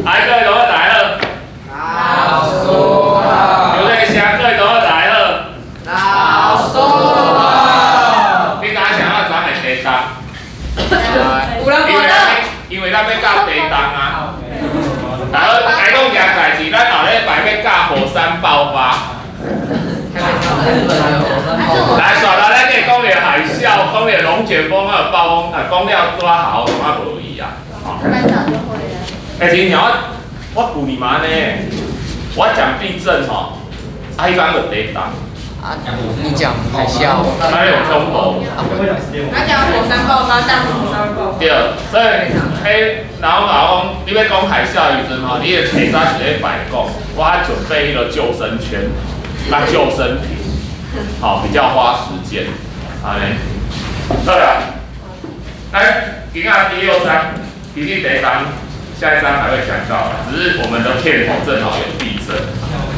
來，各位同學大家好。老師好。劉瑞霞，各位同學大家好。老師好。你敢想要昨會地動？有人因為因為咱欲教地動啊。大家來講件代誌，咱後禮拜欲教火山爆發。來，煞來咱這講著海嘯，講著龍捲風啊，暴風啊，講了拄好，感覺無去啊。欸，真正我我舊年嘛按呢，我講地震吼，啊，彼工就地動。啊，你講海嘯。還有衝頭。他講火山爆發，但火山爆發。對，所以彼然後講，你欲講海嘯的時陣吼，你會提早一禮拜講，我還準備彼個救生圈，佮救生瓶，好，比較花時間，按呢。對啊，來，今仔第六章，其實第一章，下一章還會講到，只是我們的片頭正好有地震，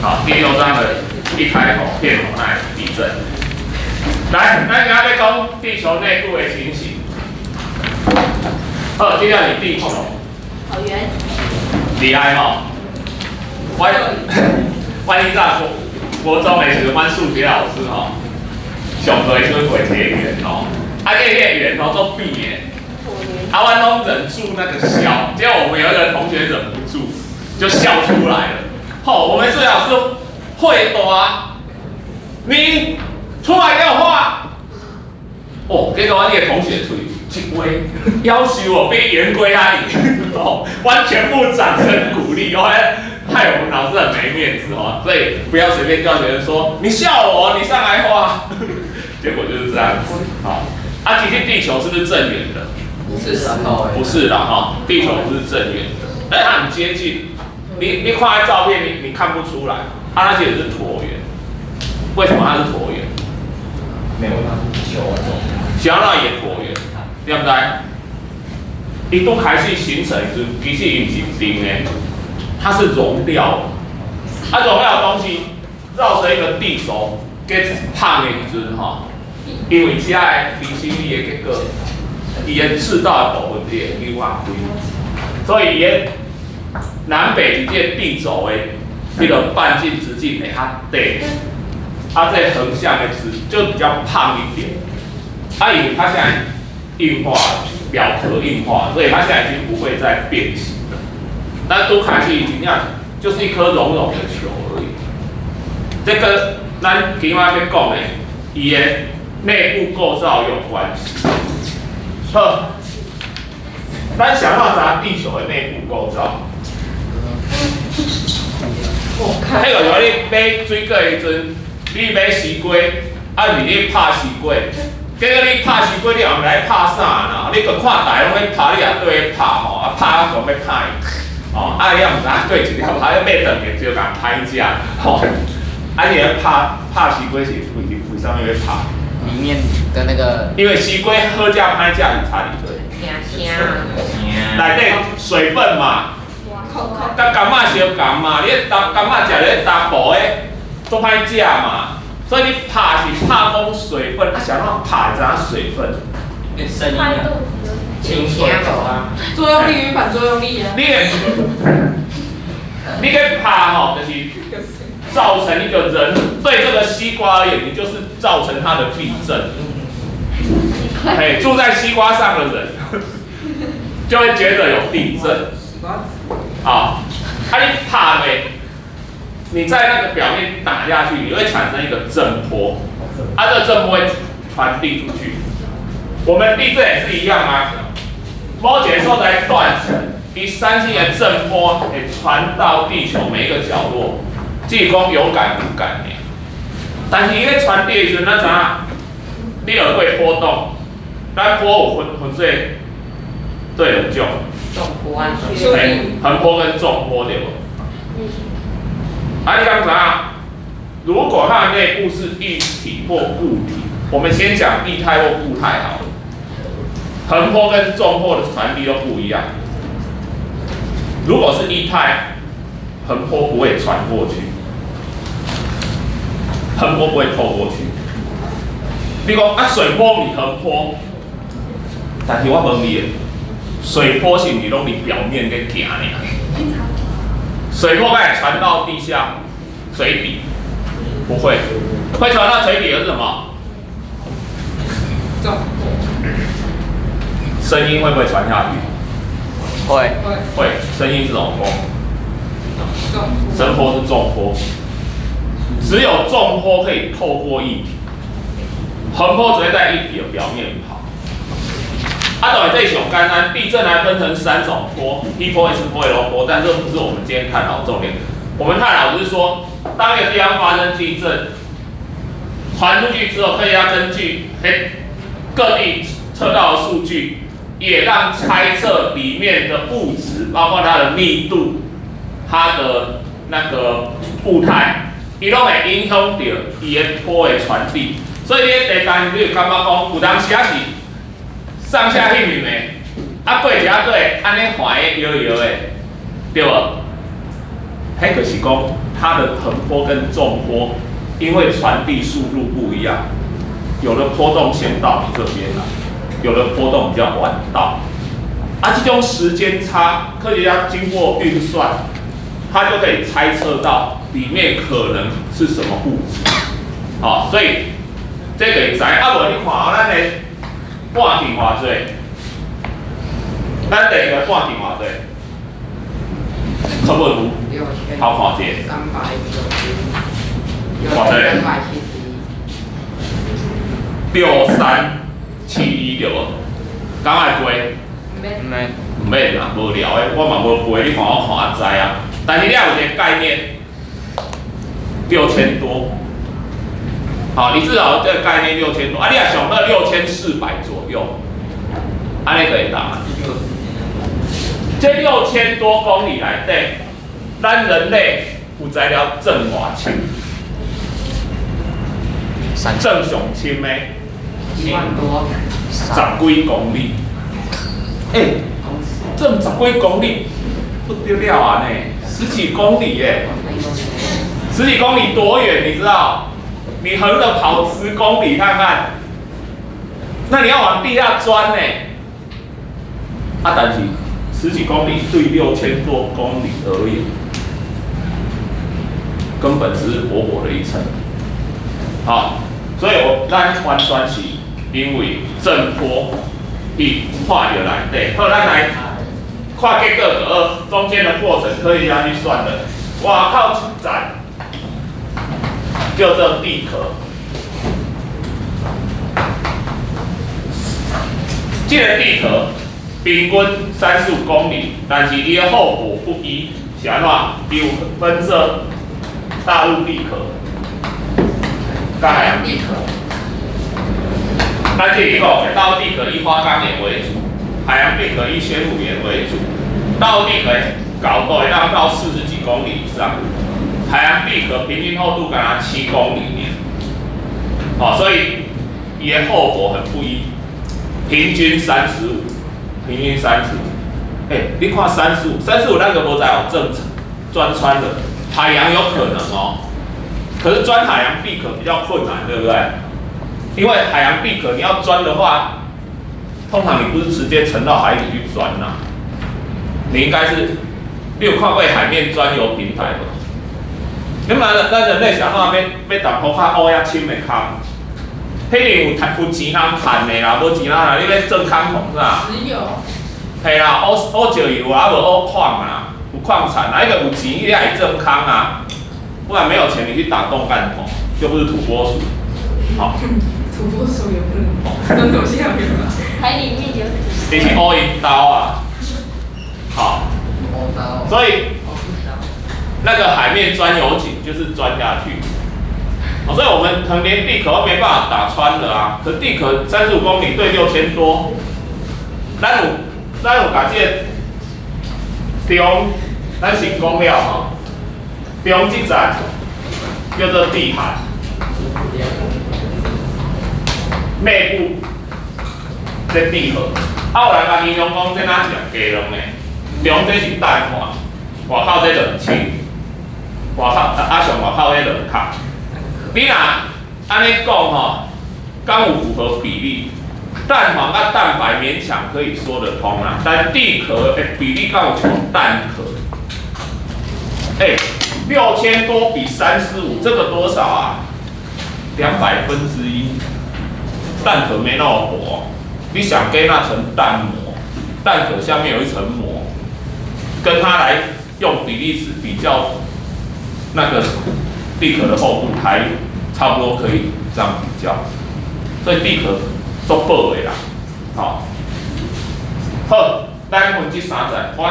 好，第六章的一開頭片頭那有地震。來，咱今仔欲講地球內部的情形。好，這個是地球。好圓。厲害吼！我我以前國國中的時陣，阮數學老師吼，上課的時陣畫一個圓吼，啊，這個圓吼做扁的，啊，阮攏忍住那個笑，結果我們有一個同學忍不住就笑出來了。吼，我們數學老師會大，你出來給我畫。哦，結果阮那個同學喙一畫，夭壽哦，比圓規還圓，哦，完全部掌聲鼓勵，哦，害我們老師很沒面子哦，所以不要隨便叫學生說你笑我，你上來畫，結果就是這樣子。好，啊，其實地球是不是正圓的？不是，不是啦，哈，地球不是正圓的，但它很接近。你看照片，你看不出來，啊，它其實是橢圓。為什麼它是橢圓？沒有，它是球狀。小腦也橢圓，對不對？伊拄開始形成時，其實伊毋是冰的，它是融掉的。啊，融掉的東西繞着一個地軸，給胖的時陣吼，因為這個離心力的結果，伊的赤道的部分會扭開，所以伊的南北這個地軸的彼個半徑直徑會較短，啊，這橫向的直就比較胖一點。啊，因為它現在硬化，表殼硬化，所以它現在已經不會再變形了。但拄開始真正就是一顆熔融的球而已。這個咱今仔欲講的，伊的內部構造有關係。好，咱想要查地球的內部構造。彼個像你買水果的時陣，你買西瓜，啊是你拍西瓜，結果你拍西瓜，你也毋知拍啥啦，你閣看大家攏咧拍，你也綴咧拍吼，啊拍到講欲歹，吼，啊你也毋知影對一粒，啊你買轉去就共歹食，吼，啊你咧拍拍西瓜是為為啥物欲拍？裡面的那個。因為西瓜好食歹食是差佇佗。內底水分嘛。佮柑仔相仝嘛，你柑柑仔食咧淡薄的，足歹食嘛。所以你拍是拍講水分，啊，是按怎拍會知影水分？聲音啊，清脆啊。作用力與反作用力啊。你的，你咧拍吼，就是造成一個人對這個西瓜而言，你就是造成它的地震。哎，住在西瓜上的人就會覺得有地震。啊，啊你拍咧，你在那個表面打下去，你會產生一個震波，啊，這個震波會傳遞出去。我們地震也是一樣啊，某一個所在斷層，伊產生的震波會傳到地球每一個角落，只是講有感無感爾。但是伊咧傳遞的時陣，咱知影，你學過波動，咱波有分分做對兩種。縱波啊，橫波跟縱波對無？啊，你敢知影？如果它的內部是液體或固體，我們先講液態或固態好了。橫波跟縱波的傳遞都不一樣。如果是液態，橫波不會傳過去，橫波不會透過去。你講啊，水波毋是橫波，但是我問你，水波是毋是攏佇表面咧行爾？水波會傳到地下水底？不會，會傳到水底的是什麼？重聲音會不會傳下去？會。會。會，聲音是什麼波？重聲波是縱波，只有縱波可以透過液體，橫波只會在液體的表面跑。啊，當然這上簡單，地震來分成三種波：P 波、S 波、L 波，但這不是我們今天探討的重點。我們探討的是說，當一個地方發生地震，傳出去之後，科學家根據各地測到的數據，也讓猜測裡面的物質，包括它的密度、它的那個物態，伊攏會影響到伊的波的傳遞。所以你喺地震，你會感覺講，有當時仔是上下翕翕的，啊過一下閣會按呢橫的搖搖的，對無？彼就是講它的橫波跟縱波，因為傳遞速度不一樣，有的波動先到你這邊來，有的波動比較晚到。啊，這種時間差，科學家經過運算，他就可以猜測到裡面可能是什麼物質。好，所以這個會知。啊，無你看哦，咱的半徑偌濟？咱地球半徑偌濟？可無圖？六千好看者。三百九十，偌濟？ 6371。6371對無？敢愛背？毋免。毋免。毋免啦，無聊的，我嘛無背，你看我看就知啊。但是你也有一個概念，6000多。好，你至少有這個概念六千多，啊，你若想到6400左右，按呢就會當。這6000多公里內底，咱人類有材料鑽偌深？三鑽上深的 1萬多。十幾公里。欸，鑽十幾公里不得了啊呢！十幾公里耶，十幾公里多遠？你知道？你橫着跑10公里看看，那你要往地下鑽呢？啊，但是十幾公里對6000多公里而言，根本只是薄薄的一層。好，所以我咱完全是因為震波去看著內底。好，咱來看結果就好，中間的過程可以這樣去算的。外口一層叫做地殼，這個地殼平均35公里，但是伊的厚薄不一，是按怎？伊有分做大陸地殼、佮海洋地殼。咱這裡講，大陸地殼以花崗岩為主，海洋地殼以玄武岩為主。大陸地殼高度會當到40幾公里以上，海洋地殼平均厚度敢若7公里爾。好，所以伊的厚薄很不一，平均三十五，平均三十五。欸，你看三十五，三十五那個無在有正常鑽穿的，海洋有可能哦，可是鑽海洋地殼比較困難，對不對？因為海洋地殼你要鑽的話，通常你不是直接沉到海底去鑽呐，你應該是，你有看過海面鑽油平台無？你嘛，咱人類想辦法欲淡薄較烏仔深的空，彼裡有趁有錢通趁的啦，無錢通趁，你欲鑽空創啥？石油。嘿啦，挖挖石油啊，無挖礦啊，有礦產啊，彼個有錢你也會鑽空啊，不然沒有錢你去打洞幹什麼？又不是土撥鼠，好。土撥鼠也不能，鑽土下面吧？海裡面有土。你是挖𪜶兜啊，好，所以那個海面鑽油井就是鑽下去，所以我們可能連地殼都沒辦法打穿了啊。可地殼35公里對6000多，咱有共這個中，咱先講了吼，中這層叫做地函，內部這地核，啊有人共形容講這若是雞卵呢，中這是蛋黃，外口這卵清，外口啊上外口彼卵殼。你若按呢講吼，敢有符合比例？蛋黃佮蛋白勉強可以說得通啦，但地殼的比例敢有像蛋殼？哎，6000多比35，這個多少啊？1/200。蛋殼沒那麼薄，你想跟那層蛋膜，蛋殼下面有一層膜，跟它來用比例尺比較，那個地殼的厚度還差不多可以這樣比較，所以地殼足薄的啦，好，好，咱分這三層，我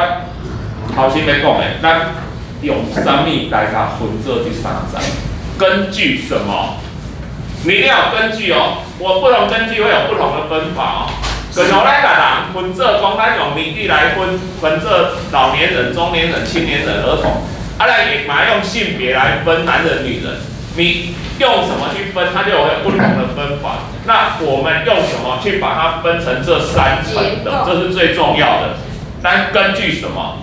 頭先欲講的，咱用啥物來共分做這三層？根據什麼？你一定要有根據哦，我不同根據會有不同的分法哦。就像咱共人分做講，咱用年紀來分，分做老年人、中年人、青年人、兒童，啊，咱也嘛用性別來分男人、女人。你用什麼去分，它就會有不同的分法。那我們用什麼去把它分成這三層的？這是最重要的。但根據什麼？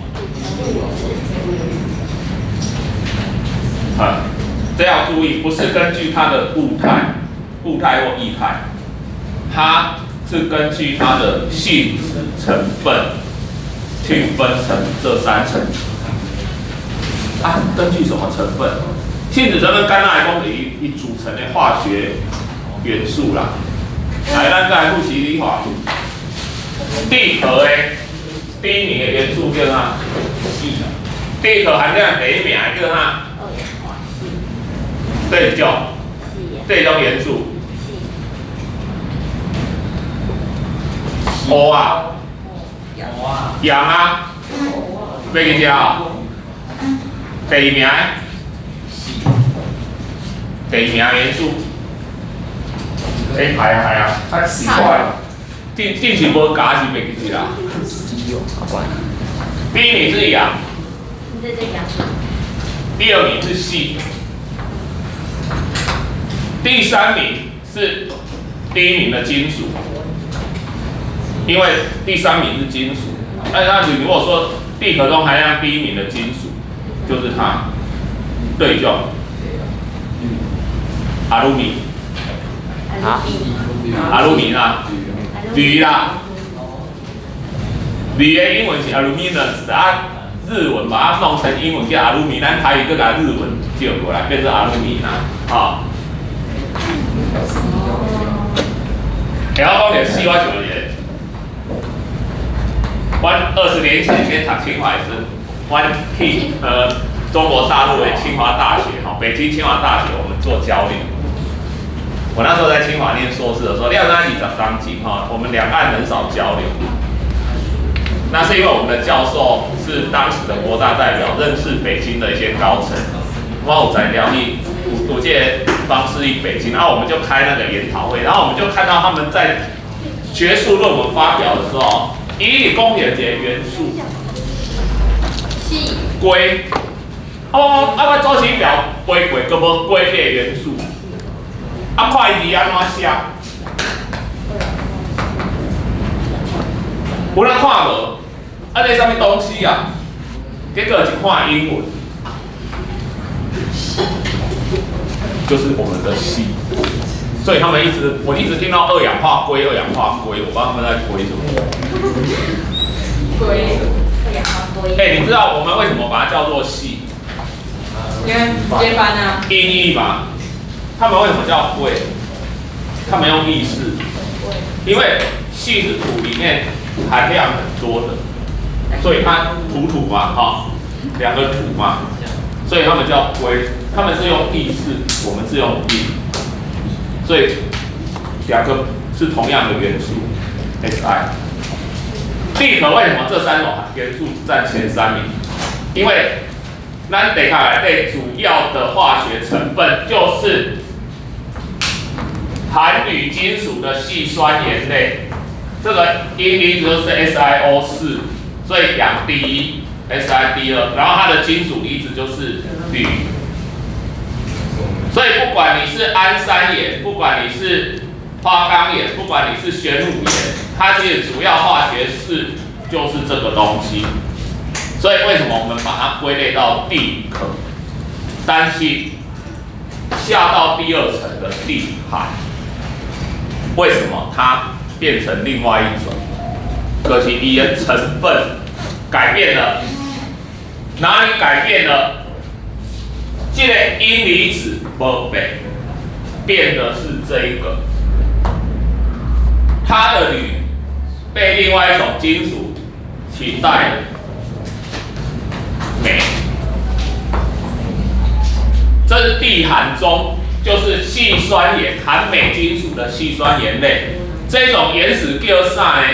啊，這要注意，不是根據它的物態、固態或液態，它是根據它的性質成分去分成這三層。啊，根據什麼成分？性質成分簡單來講，伊伊組成的化學元素啦。來，咱再來複習理化。地殼的第一名的元素叫啥？地殼含量第一名的叫啥？對，叫這種元素。烏啊，氧啊，欲記這哦。第二名，第二名元素。欸，係啊係啊，較奇怪，進進前無加是袂記得啦。第一名是氧，第二名是矽，第三名是第一名的金屬，因為第三名是金屬。那你如果說地殼中含量第一名的金屬，就是它，對，就阿魯米。啊？阿魯米啦，鋁啦，鋁的英文是 aluminum，啊，日文把它弄成英文叫阿魯米，咱台語閣共日文借過來變成阿魯米啦，啊。會曉講著矽，我想一个，阮20年前去讀清華時，阮去中國大陸的清華大學，哈，北京清華大學，我們做交流。我那時候在清華念碩士的時候，兩岸20當前哈，我們兩岸很少交流。那是因為我們的教授是當時的國大代表，認識北京的一些高層，我有在聊去有這個方式去北京，然後我們就開那個研討會，然後我們就看到他們在學術論文發表的時候，伊講著一個元素，硅，哦，啊，我組成表背過，閣無硅這個元素。啊，看伊字按怎寫，有人看無？啊，這啥物東西啊？結果一看英文，就是我們的矽。所以他們一直，我一直聽到二氧化硅，二氧化硅，我不知道他們在硅什麼。硅，二氧化硅。欸，你知道我們為什麼把它叫做矽？因為接班啊。音譯嘛。他們為什麼叫硅？他們用意識，因為矽是土裡面含量很多的，所以它土土嘛，哈，兩個土嘛，所以他們叫硅。他們是用意識，我們是用音，所以兩個是同樣的元素，Si。地殼為什麼這三種元素佔前三名？因為咱地殼內底主要的化學成分就是含鋁金屬的矽酸鹽類，這個陰離子就是 SiO4，所以氧第一，Si 第二，然後它的金屬離子就是鋁。所以不管你是安山岩，不管你是花崗岩，不管你是玄武岩，它其實主要化學式就是這個東西。所以為什麼我們把它歸類到地殼？但是下到第二層的地海，為什麼它變成另外一種？可是伊的成分改變了，哪裡改變了？這個陰離子無變，變的是這一個，它的鋁被另外一種金屬取代了，鎂。這是地函中，就是矽酸鹽含鎂金屬的矽酸鹽類，這種岩石叫啥呢？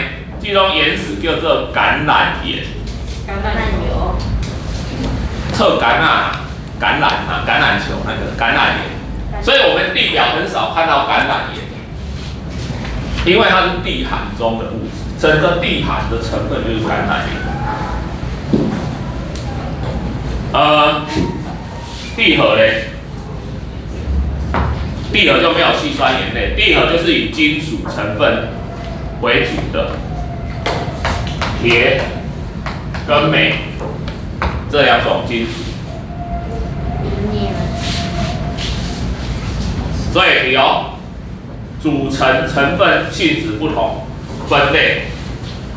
這種岩石叫做橄欖岩。橄欖油。測橄欖，橄欖啊，橄欖球那個橄欖岩，所以我們地表很少看到橄欖岩，因為它是地函中的物質，整個地函的成分就是橄欖岩。地核嘞，地核就沒有矽酸鹽類，地核就是以金屬成分為主的，鐵跟鎂這兩種金屬。所以有組成成分性質不同，分類，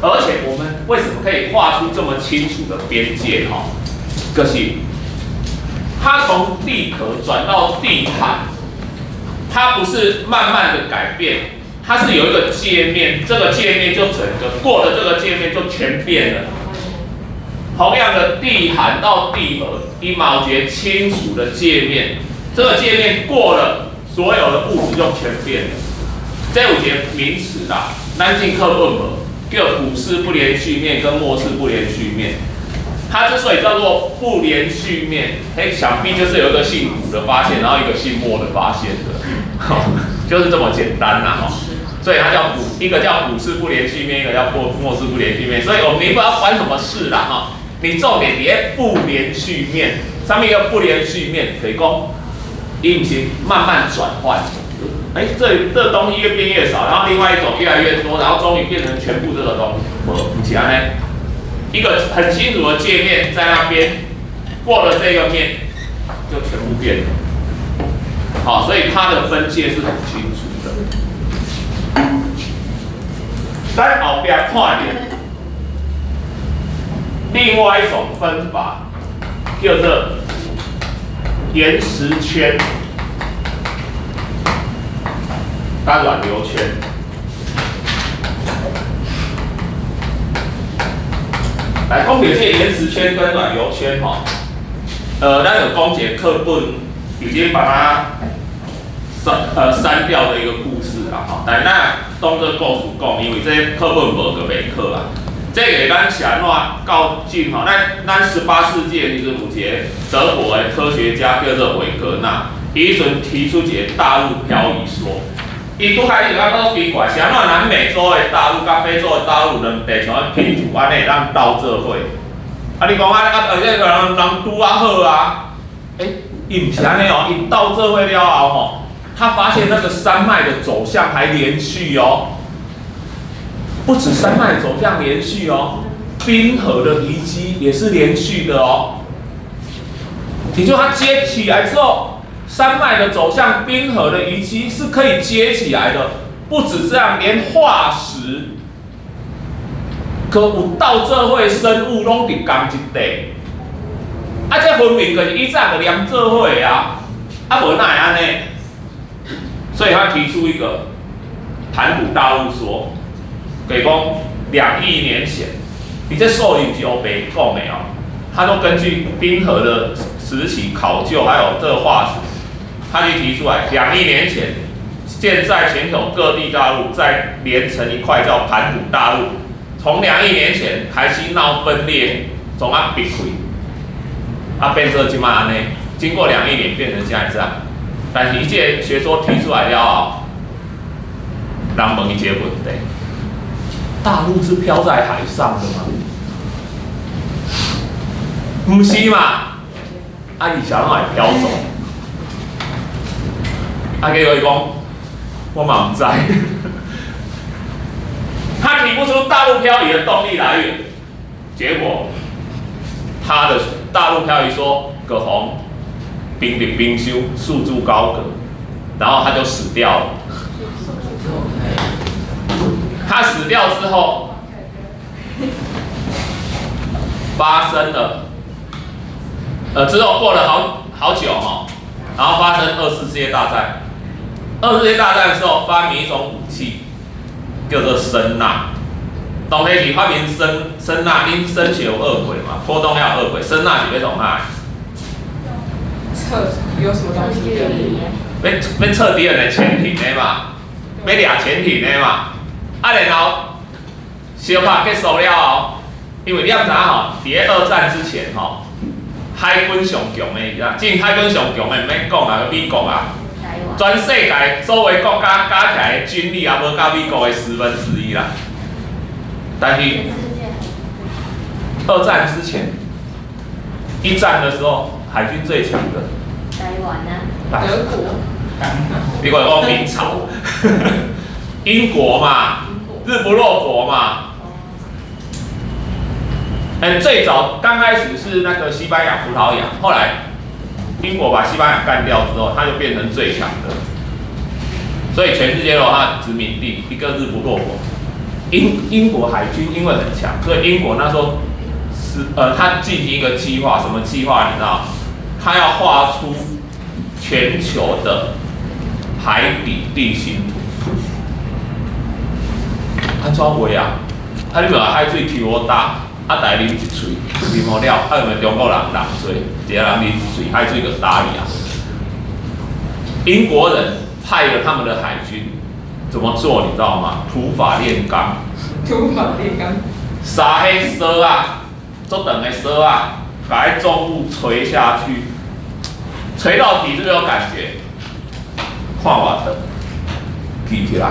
而且我們為什麼可以畫出這麼清楚的邊界？哈，就是它從地殼轉到地函，它不是慢慢的改變，它是有一個界面，這個界面就整個過了這個界面就全變了。同樣的地函到地核，伊嘛有一個清楚的界面，這個界面過了，所有的物質就全變了。這有一個名詞啦，咱進課本無，叫古氏不連續面跟莫氏不連續面。它之所以叫做不連續面，欸，想必就是有一個姓古的發現，然後一個姓莫的發現的，就是這麼簡單啦，哈。所以它叫古，一個叫古氏不連續面，一個叫莫氏不連續面。所以我們你不知道關什麼事啦，哈。你重點佇不連續面，上面一個不連續面，可以講，伊毋是慢慢轉換。哎，這東西越變越少，然後另外一種越來越多，然後終於變成全部這個東西，無，毋是按呢。一個很清楚的界面在那邊，過了這個面就全部變了。好，所以它的分界是很清楚的。咱後壁看著另外一種分法，叫做岩石圈佮軟流圈。來講到這個岩石圈跟軟流圈吼，咱有講一個課本已經把它刪掉的一個故事啦吼，但咱當做故事講，因為這課本無就袂考啊。這個咱是按怎較真吼？咱18世紀的時陣有一個德國的科學家叫做韋格納，伊彼陣提出一個大陸漂移說。伊拄開始感覺奇怪，是按怎南美洲的大陸佮非洲的大陸兩地像按拼圖按呢會當鬥做伙？啊，你講啊啊，這個人拄仔好啊？欸，伊毋是按呢哦，伊鬥做伙了後吼，他發現那個山脈的走向還連續哦，不止山脈走向連續哦，冰河的遺跡也是連續的哦。也就它接起來之後，山脈的走向、冰河的遺跡是可以接起來的。不止這樣，連化石，閣有鬥做伙生物攏佇仝一塊。啊，這分明就是以早就連做伙的啊，啊無哪會按呢？所以他提出一個盤古大陸說，給講2億年前，你這數字毋是烏白講的哦，他都根據冰河的時期考究，還有這個化石，他就提出來，2億年前，現在全球各地大陸再連成一塊叫盤古大陸，從2億年前開始鬧分裂，從啊煏開，啊變做這擺按呢，經過兩億年變成現在這樣。但是伊這個學說提出來了後，人問伊一個問題：大陸是飄在海上的嗎？毋是嘛？啊，伊是按怎會飄走？啊，結果伊講，我嘛毋知。他提不出大陸漂移的動力來源，結果他的大陸漂移說，閣予冰的冰箱束之高閣，然後他就死掉了。他死掉之後，發生了，之後過了好好久哈，然後發生二次世界大戰。二次世界大戰的時候，發明一種武器，叫做聲納。當時是發明聲納，恁聲學有學過嘛？波動要學過，聲納是欲創啥？測有什麼東西？欲測敵人的潛艇的嘛，欲掠潛艇的嘛。啊，然後相拍結束了後，因為你毋知影吼，佇咧二戰之前吼，海軍上強的是啥？進海軍上強的毋免講啊，美國啊，全世界所有國家加起來的軍力也無到美國的1/10啦。但是二戰之前，一戰的時候，海軍最強的，台灣啊，德國，你講講明朝，英國嘛，日不落國嘛。欸，最早剛開始是那個西班牙、葡萄牙，後來英國把西班牙幹掉之後，它就變成最強的。所以全世界都有它的殖民地，一個日不落國。英國海軍因為很強，所以英國那時候是他進行一個計劃，什麼計劃你知道？他要畫出全球的海底地形圖。按怎畫啊？啊，你無海水抽予焦，啊，大家啉一喙，啉予了，啊，因為中國人人濟，一個人啉一喙，海水就焦去啊。英國人派了他們的海軍怎麼做，你知道嗎？土法煉鋼。土法煉鋼。撒彼索仔，足長的索仔，共彼重物垂下去，垂到底是不是有感覺？看偌長，記起來，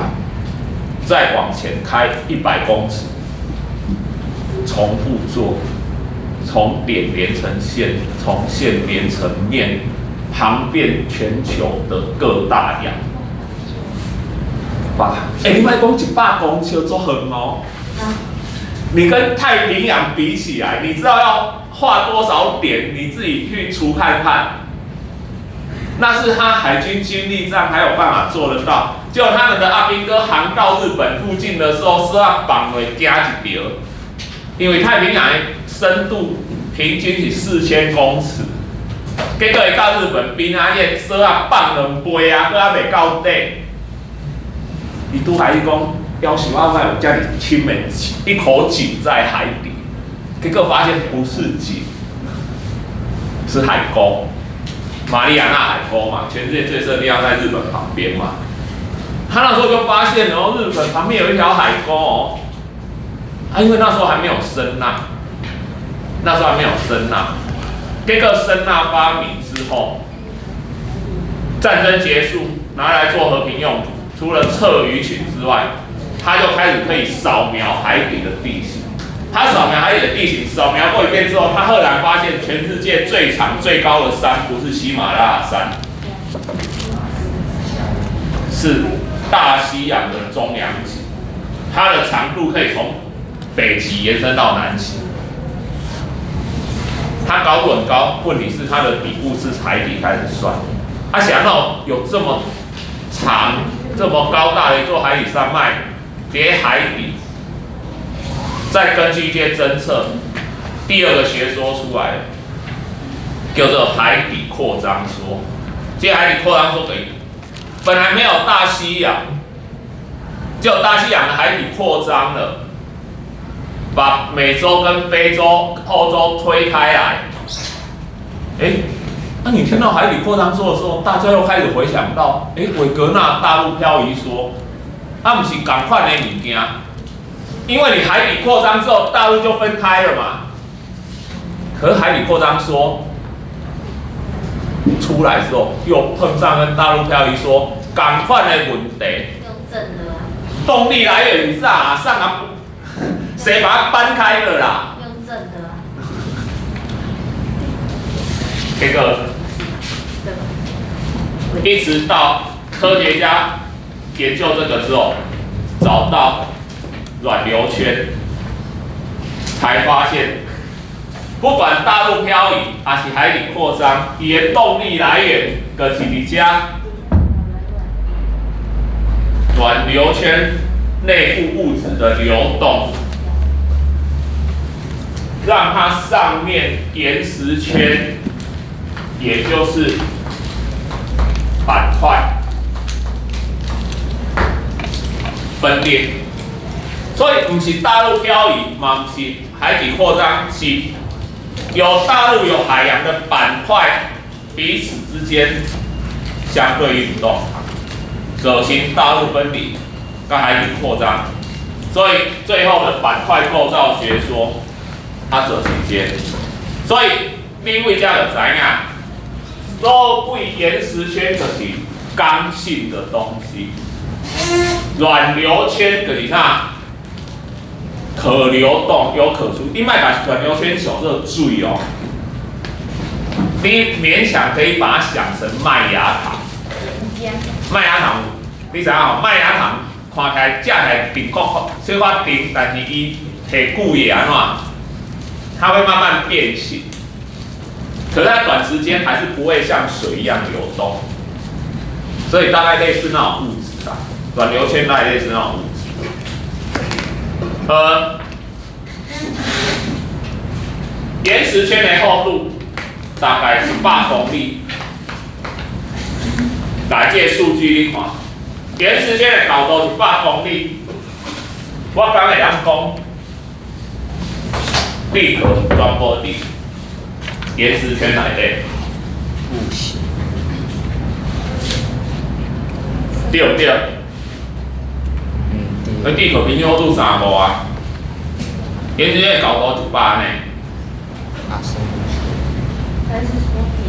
再往前開100公尺，重複做，從點連成線，從線連成面，航遍全球的各大洋。哇，欸，你莫講100公尺足遠哦。你跟太平洋比起來，你知道要畫多少點？你自己去除看看。那是他海軍軍力上還有辦法做得到。結果他們的阿兵哥航到日本附近的時候，索仔放落驚一趒，因為太平洋的深度平均是4000公尺，結果伊到日本邊仔，彼索仔放兩倍啊，閣猶未到底。伊拄開始講，夭壽啊，哪有遮爾深的一口井在海底？結果發現不是井，是海溝，馬里亞納海溝嘛，全世界最深的地方在日本旁邊嘛。他那時候就發現哦，日本旁邊有一條海溝哦，啊，因為那時候還沒有聲納，那時候還沒有聲納，結果聲納發明之後，戰爭結束，拿來做和平用途，除了測魚群之外，他就開始可以掃描海底的地形。他掃描海底的地形，掃描過一遍之後，他赫然發現全世界最長最高的山不是喜馬拉雅山，是大西洋的中央脊，它的長度可以從北極延伸到南極。它高度很高，問題是它的底部是海底開始算。他想到有這麼長、這麼高大的一座海底山脈，佇海底，再根據一些偵測，第二個學說出來了，叫做海底擴張說。這海底擴張說等於本來沒有大西洋，就大西洋的海底擴張了，把美洲跟非洲、歐洲推開來。欸，那你聽到海底擴張說的時候，大家又開始回想到，欸，韋格納大陸漂移說，啊，毋是仝款的物件，因為你海底擴張之後，大陸就分開了嘛。可是海底擴張說出來之後，又碰上跟大陸漂移說仝款的問題。動力來源是啥？上啊，誰把它搬開了啦？用正的啊。這個，一直到科學家研究這個之後，找到軟流圈，才發現，不管大陸漂移還是海底擴張，伊的動力來源就是佇遮軟流圈內部物質的流動，讓它上面岩石圈，也就是板塊分裂，所以毋是大陸漂移，嘛毋是海底擴張，是有大陸有海洋的板塊彼此之間相對運動，造成大陸分離佮海底擴張，所以最後的板塊構造學說，它造成這個。所以你為這就知影，所謂岩石圈就是剛性的東西，軟流圈就是啥？可流動有可出。你莫把軟流圈想做水哦，你勉強可以把它想成麥芽糖。麥芽糖，你知影吼？麥芽糖看起來食起來甜苦苦，小可甜，但是伊下久會按怎？它會慢慢變形，可是它短時間還是不會像水一樣流動，所以大概類似那種物質啦，軟流圈大概類似那種物質。岩石圈的厚度大概100公里。來，這個數據你看，岩石圈的厚度一百公里，我敢會當講，地殼全部佇岩石圈內底。不行。對毋對？嗯，對。地殼平均厚度三五啊，岩石圈的厚度一百呢。啊，是。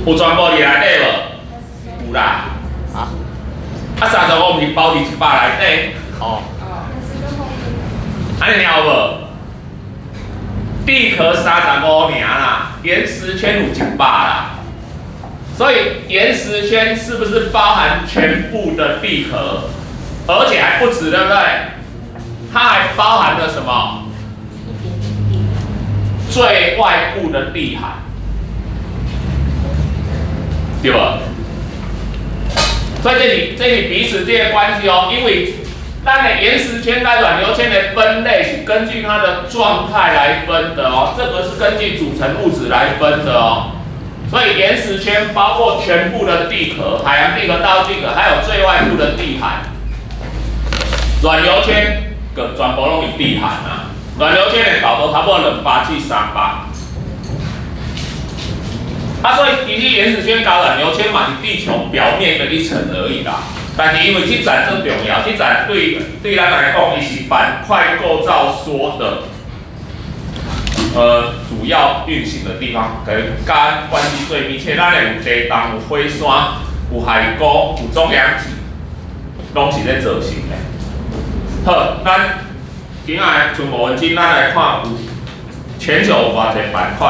有全部佇內底無？有啦。啊？啊，35毋是包佇一百內底？哦。按呢爾有無？地殼35爾啦，岩石圈有一百啦，所以岩石圈是不是包含全部的地殼？而且還不止，對不對？它還包含了什麼？最外部的地海，對無？所以這是彼此這個關係哦，因為咱的岩石圈跟軟流圈的分類是根據它的狀態來分的哦，這個是根據組成物質來分的哦。所以岩石圈包括全部的地殼、海洋地殼、大陸地殼，還有最外部的地海。軟流圈個全部攏是地海啊，軟流圈的厚度差不多200至300。啊，所以其實岩石圈佮軟流圈嘛是地球表面的一層而已啦。但是因為這層最重要，這層對咱來講，伊是板塊構造說的，主要運行的地方，跟佮關係最密切。咱的有地動、有火山、有海溝、有總陽極，攏是咧造成的。好，咱今仔從無文津，咱來看有全球有偌濟板塊，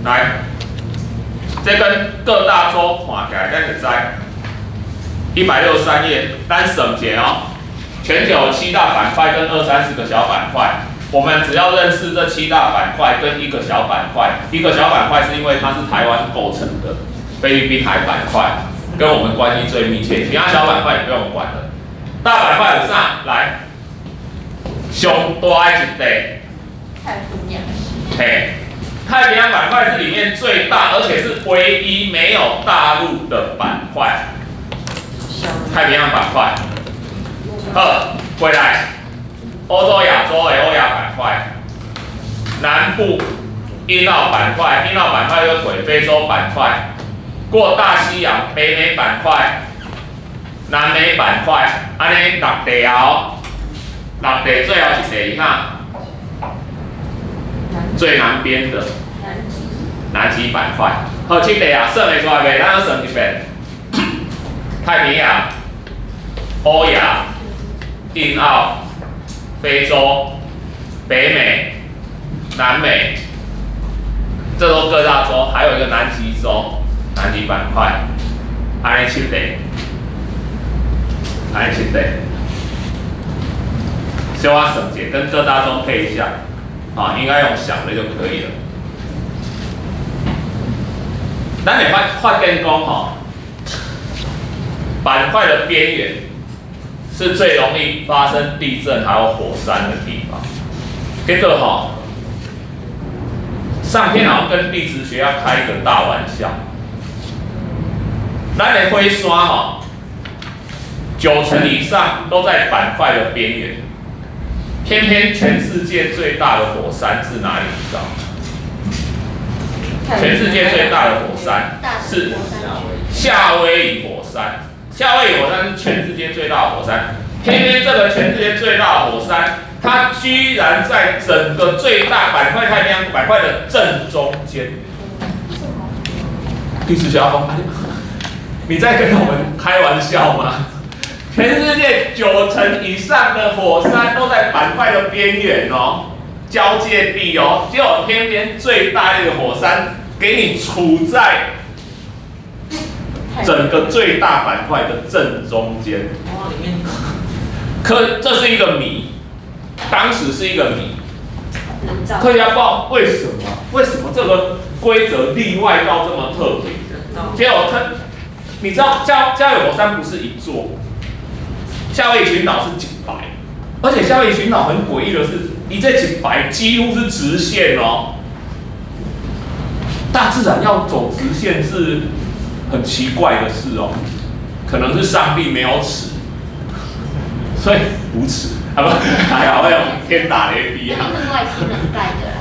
來，這跟各大洲看起來，咱就知。163頁，咱算一下哦。全球七大板塊跟二三十個小板塊，我們只要認識這七大板塊跟一個小板塊，一個小板塊是因為它是台灣構成的菲律賓海板塊，跟我們關係最密切，其他小板塊也不用管了。大板塊有啥？來，上大的一塊，太平洋。嘿，太平洋板塊是裡面最大，而且是唯一沒有大陸的板塊。太平洋板塊，好，過來，歐洲、亞洲的歐亞板塊，南部印澳板塊，印澳板塊又腿非洲板塊，過大西洋北美板塊，南美板塊，按呢六塊哦，六塊最後一塊是啥？最南邊的南極板塊。好，七塊啊，算會出來袂？咱算一遍。太平洋、歐亞、印澳、非洲、北美、南美，這都各大洲，還有一個南極洲、南極板塊，按呢七塊，按呢七塊，小可算一下，跟各大洲配一下，啊，應該用想的就可以了。咱會發現講吼，板塊的邊緣是最容易發生地震還有火山的地方。結果吼，上天好像跟地質學要開一個大玩笑。咱的火山吼，九成以上都在板块的边缘，偏偏全世界最大的火山是哪里？你知道吗？全世界最大的火山是夏威夷火山。夏威夷火山是全世界最大的火山，偏偏這個全世界最大的火山，它居然在整個最大板塊太平洋板塊的正中間。地質學家，你在跟我們開玩笑嗎？全世界九成以上的火山都在板塊的邊緣哦，交界地哦，結果偏偏最大的火山給你處在整個最大板塊的正中間。可這是一個謎，當時是一個謎。科學家不知道為什麼，為什麼這個規則例外到這麼特別？結果他，你知道夏威夷火山不是一座，夏威夷群島是一排，而且夏威夷群島很詭異的是，你這一排幾乎是直線哦。大自然要走直線是很奇怪的事哦，可能是上帝沒有尺，所以無尺啊不，還好用天打雷劈啊。是外星人蓋的啦。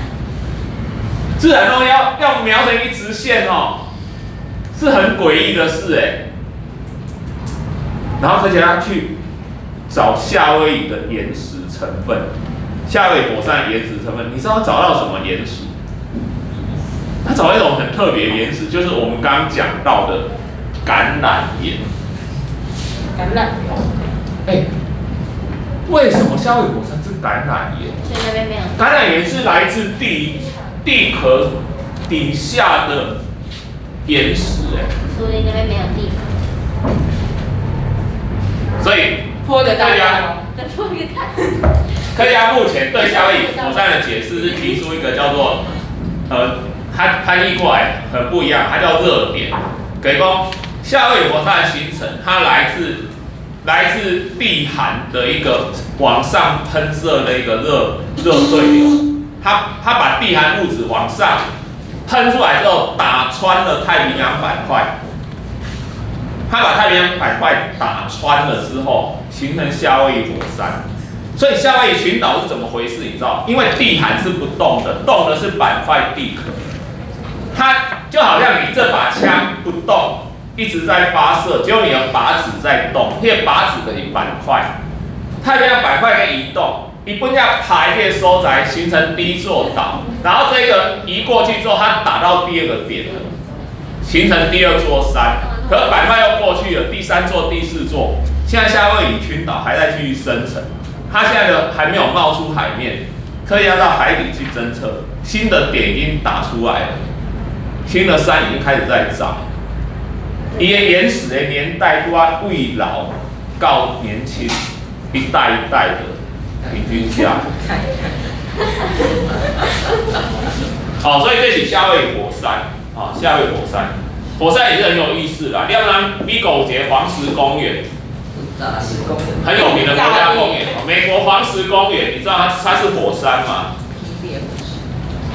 自然東西要描成一直線哦，是很詭異的事哎。然後科學家去找夏威夷的岩石成分，夏威夷火山的岩石成分，你知道找到什麼岩石？他找到一種很特別的岩石，就是我們剛剛講到的橄欖岩。橄欖岩。哎，為什麼夏威夷火山是橄欖岩？所以那邊沒有。橄欖岩是來自地殼底下的岩石，哎。所以那邊沒有地殼。所以，潑的大家，科學家目前對夏威夷火山的解釋是提出一個叫做，它翻譯過來很不一樣，它叫熱點。給講夏威夷火山的形成，它來自地函的一個往上噴射的一個熱對流，它把地函物質往上噴出來之後，打穿了太平洋板塊。它把太平洋板塊打穿了之後，形成夏威夷火山。所以夏威夷群島是怎麼回事？你知道？因為地函是不動的，動的是板塊地殼。它就好像你這把槍不動，一直在發射，結果你的靶子在動，那個靶子的一板塊，太平洋板塊在移動，一本要排列所在形成第一座島，然後這個移過去之後，它打到第二個點了，形成第二座山。可是板塊又過去了，第三座、第四座，現在夏威夷群島還在繼續生成，它現在的還沒有冒出海面，科學家到海底去偵測，新的點已經打出來了，新的山已經開始在長。伊的岩石的年代拄啊，為老到年輕，一代一代的平均下來。哦，所以這是夏威夷火山啊，夏威夷火山。火山也是很有意思啦。要不然，美國有一個黃石公園，很有名的國家公園。美國黃石公園，你知道它是火山嗎？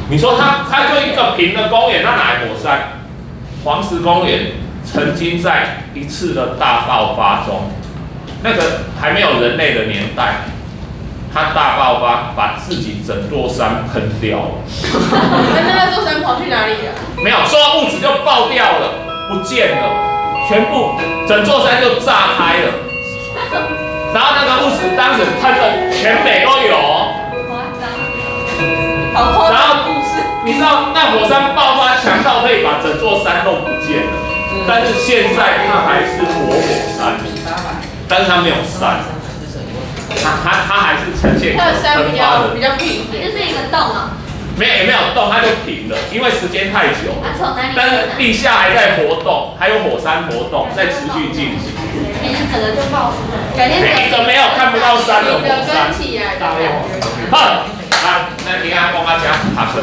你說它就一個平的公園，那哪來火山？黃石公園曾經在一次的大爆發中，那個還沒有人類的年代，它大爆發，把自己整座山噴掉了。那座山跑去哪裡了？沒有，所有物質就爆掉了，不見了，全部整座山就炸開了。然後那個物質當時噴的全美都有。好誇然後張故事。你知道那火山爆發強到可以把整座山弄不見了，但是現在它還是活火山，但是它沒有山，它還是呈現它的山比噴發的，較比較平一點，就是一個洞啊。沒也沒有動，它就平了，因為時間太久了。從哪裡？但是地下還在活動，還有火山活動在持續進行。整個就爆出來。改天一個沒有看不到山的火山。起來的感覺。好，來，那你看，講到這，下課。